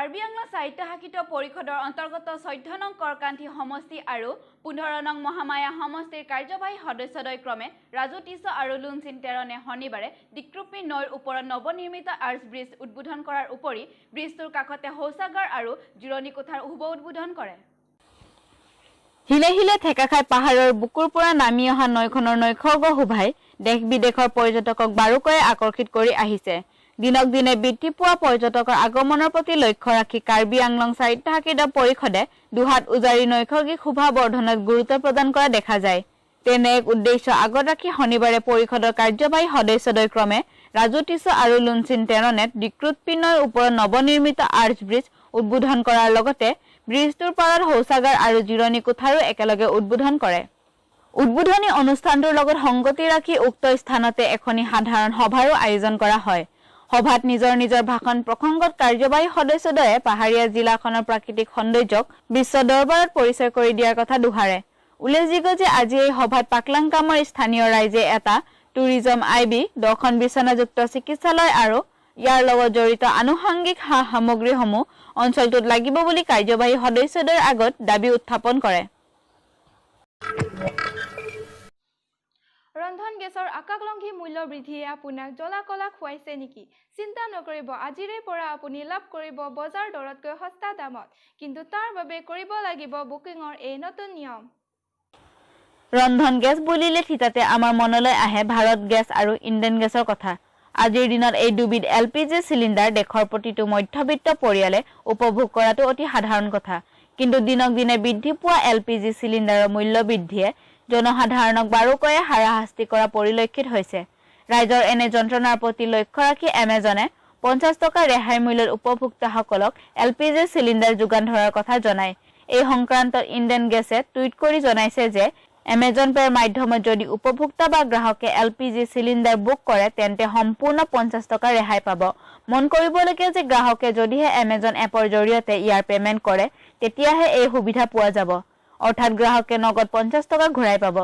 কাৰ্বি আংলং স্বায়ত্তশাসিত পৰিষদৰ অন্তৰ্গত 14 নং কৰকান্থি সমষ্টি আৰু 15 নং মহামায়া সমষ্টিৰ কাৰ্যবাহী সদস্যদ্বয় ক্ৰমে ৰাজু টিছ আৰু লুনচিন টেৰণে শনিবাৰে ডিক্ৰুপি নৈৰ ওপৰত নৱনিৰ্মিত আৰ্চ ব্ৰীজ উদ্বোধন কৰাৰ উপৰি ব্ৰীজটোৰ কাষতে শৌচাগাৰ আৰু জিৰণি কোঠাৰ শুভ উদ্বোধন কৰে। শিলে শিলে ঠেকা খাই পাহাৰৰ বুকুৰ পৰা নামি অহা নৈখনৰ নৈসৰ্গ শোভাই দেশ বিদেশৰ পৰ্যটকক বাৰুকৈয়ে আকৰ্ষিত কৰি আহিছে। দিনক দিনে বৃদ্ধি পোৱা পৰ্যটকৰ আগমনৰ প্ৰতি লক্ষ্য ৰাখি কাৰ্বি আংলং স্বায়ত্তশাসিত পৰিষদে দুহাত উজাৰি নৈসৰ্গিক শোভা বৰ্ধনত গুৰুত্ব প্ৰদান কৰা দেখা যায়। তেনে এক উদ্দেশ্য আগত ৰাখি শনিবাৰে পৰিষদৰ কাৰ্যবাহী সদস্যদ্বয় ক্ৰমে ৰাজু টিছ আৰু লুনচিন টেৰণে ডিক্ৰুটপি নৈৰ ওপৰত নৱনিৰ্মিত আৰ্চ ব্ৰীজ উদ্বোধন কৰাৰ লগতে ব্ৰীজটোৰ পাৰত শৌচাগাৰ আৰু জিৰণি কোঠাৰো একেলগে উদ্বোধন কৰে। উদ্বোধনী অনুষ্ঠানটোৰ লগত সংগতি ৰাখি উক্ত স্থানতে এখনি সাধাৰণ সভাৰো আয়োজন কৰা হয়। সভাত নিজৰ নিজৰ ভাষণ প্ৰসংগত কাৰ্যবাহী সদস্যদ্বয়ে পাহাৰীয়া জিলাখনৰ প্ৰাকৃতিক সৌন্দৰ্যক বিশ্ব দৰবাৰত পৰিচয় কৰি দিয়াৰ কথা দোহাৰে। উল্লেখযোগ্য যে আজি এই সভাত পাকলাংকামৰ স্থানীয় ৰাইজে এটা টুৰিজম আই বি, 10খন বিচনাযুক্ত চিকিৎসালয় আৰু ইয়াৰ লগত জড়িত আনুষংগিক সা সামগ্ৰীসমূহ অঞ্চলটোত লাগিব বুলি কাৰ্যবাহী সদস্যদ্বয়ৰ আগত দাবী উত্থাপন কৰে। ৰন্ধন গেছৰ আকাশলংঘী মূল্য বৃদ্ধিয়ে আপোনাক জ্বলা-কলা খুৱাইছে নেকি? চিন্তা নকৰিব, আজিৰে পৰা আপুনি লাভ কৰিব বজাৰ দৰতকৈ সস্তা দামত। কিন্তু তাৰ বাবে কৰিব লাগিব বুকিঙৰ এই নতুন নিয়ম। ৰন্ধন গেছ বুলিলে থিতাতে আমাৰ মনলৈ আহে ভাৰত গেছ আৰু ইণ্ডেন গেছৰ কথা। আজিৰ দিনত এই দুবিধ এলপিজি চিলিণ্ডাৰ দেশৰ প্ৰতিটো মধ্যবিত্ত পৰিয়ালে উপভোগ কৰাটো অতি সাধাৰণ কথা। কিন্তু দিনক দিনে বৃদ্ধি পোৱা এলপিজি চিলিণ্ডাৰৰ মূল্য বৃদ্ধিয়ে জনসাধাৰণক বাৰুকৈয়ে হাৰাশাস্তি কৰা পৰিলক্ষিত হৈছে। ৰাইজৰ এনে যন্ত্ৰণাৰ প্ৰতি লক্ষ্য ৰাখি এমেজনে 50 টকা ৰেহাই মূল্যত উপভোক্তাসকলক এলপিজি চিলিণ্ডাৰ যোগান ধৰাৰ কথা জনায়। এই সংক্ৰান্তত ইণ্ডেন গেছে টুইট কৰি জনাইছে যে এমেজন পে'ৰ মাধ্যমত যদি উপভোক্তা বা গ্ৰাহকে এলপিজি চিলিণ্ডাৰ বুক কৰে, তেন্তে সম্পূৰ্ণ 50 টকা ৰেহাই পাব। মন কৰিবলগীয়া যে গ্ৰাহকে যদিহে এমেজন এপৰ জৰিয়তে ইয়াৰ পে'মেণ্ট কৰে, তেতিয়াহে এই সুবিধা পোৱা যাব। অৰ্থাৎ গ্ৰাহকে নগদ 50 টকা ঘূৰাই পাব।